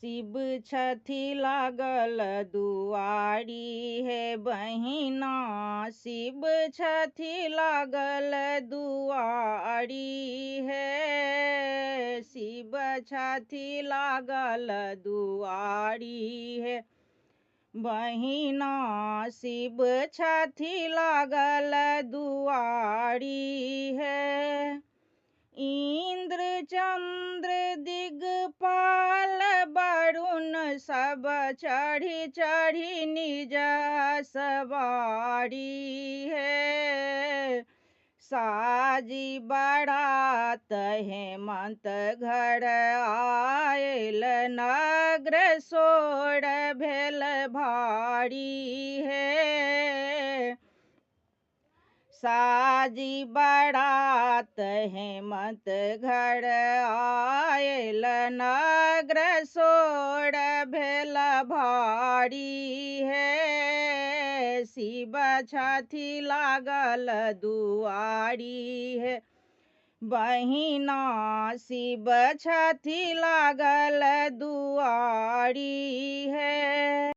शिव छथि लागल दुआरी हे बहिना, शिव छथि लागल दुआरी हे, शिव छथि लागल दुआरी हे बहिना, शिव छथि लागल दुआरी हे। इन्द्र चन्द्र दिगपाल वरुण सब चढ़ी चढ़ी निज सवारी हे। साजी बारात हेमंत घर आयल, नग्र सोर भेल भारी हे। साजी बारात हेमंत घर आयल, नग्र सोर भेल भारी हे। शिव छथि लागल दुआरी हे बहिना, शिव छथि लागल दुआरी हे।